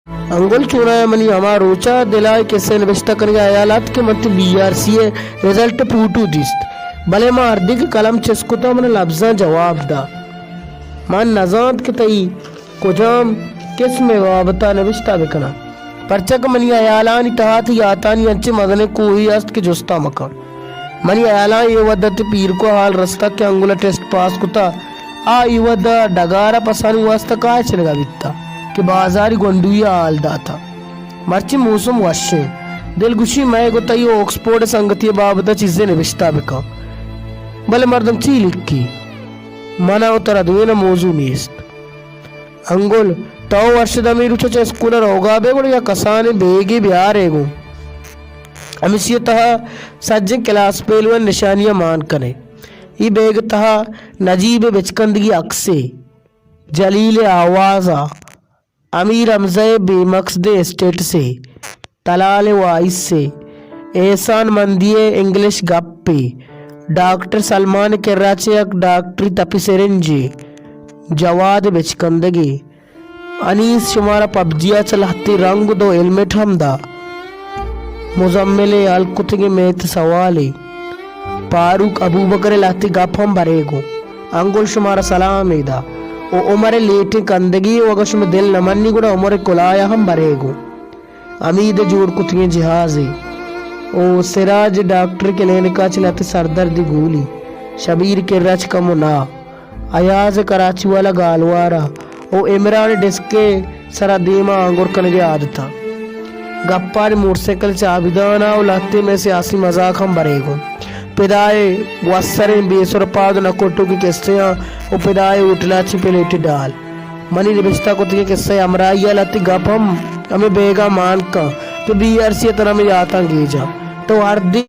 انگل چونایا منی ہما روچا دلا اے کسہ نبشتہ کنگے ہیال ات کہ من تئی بی آر سی ء رزلٹ پوٹو دیست، بلے من ہردے کہ قلم چست کتا من لبزاں جواب دا۔ من نزانت کہ تئی کجام قسم ء بابتا نبشتہ بکناں، پرچا کہ منی ہیالانی تہا تئی یاتانی انچیں مزنیں کوہے است کہ جستا مکن۔ منی ہیالاں اے وھد ء تئی پیرک ء ہال رستگ کہ انگل ء ٹیسٹ پاس کتہ، آ اے وھد ء ڈگار ء پسانی واستہ کاہ ء چنگ ء بیتہ کہ بازاری گونڈوی ء ہال داتہ۔ مرچی موسم وش انت۔ دل گوشی مئے گوں تئی ء آکسفورڈ ء سنگتی ء بابت ء چیزے نبشتہ بکن۔ بلے مردم چی لکھی؟ من ء ترا دوئیناں موزوں نیست۔ انگل، تو ورشد ہمے روچ ء چہ اسکول ء روگا بئے گڑا یا کسانیں بیگے بیارئے گوں۔ ہمیشی ء تہا سجہیں کلاس پیلوانی نشانی ء مان کنئے۔ اے بیگ ء تہا نجیب ء بچکندگی عکسے، جلیل ء آواز ء، امیر حمزہ ء بے مقصدیں اسٹیٹسے، تلال ء وائسے، احسان مندی ء انگلش گپے، ڈاکٹر سلمان ء کرا چہ یک ڈاکٹری تپی سرنجے، جواد ء بچکندگے، انیس شمارا پبجی ء چہ لہتے رنگ دو ہیلمٹ ہم دا۔ مزمل ء ہلک کتگیں میت سوالے۔ فاروق ابوبکر ء لہتے گپ ہم برے گوں۔ انگل شمارا سلامے دا۔ او عمر ء لیٹیں کندگی و اگاں شمئے دل نہ منی گڑا عمر ء کلاہ ء ہم برے گوں۔ حمید ء جوڑ کتگیں جہازے۔ او سراج ڈاکٹر کلینک ء چہ لہتے سردردی گولی۔ شبیر کرا چہ کمو نا۔ ایاز ء کراچی والا گالوار ء او عمران ء ڈیسک ء سرا دیم ء آنگور کنگ ء عادت ء۔ گپانی موٹر سائیکل چابیدان ء او لہتے مئے سیاسی مزاک ہم برے گوں۔ پدا ء گوسریں بے سر پاد نہ کٹوکیں کسہاں او پدا ء ہوٹل ء چہ پلیٹ ڈال۔ منی نبشتہ کتگیں کسہ ء ہمراہی ء لہتے گپ ہم ہمے بیگاں مان کن کہ بی آر سی ء ترا ہمے یاتاں گیجاں۔ تو ہر دے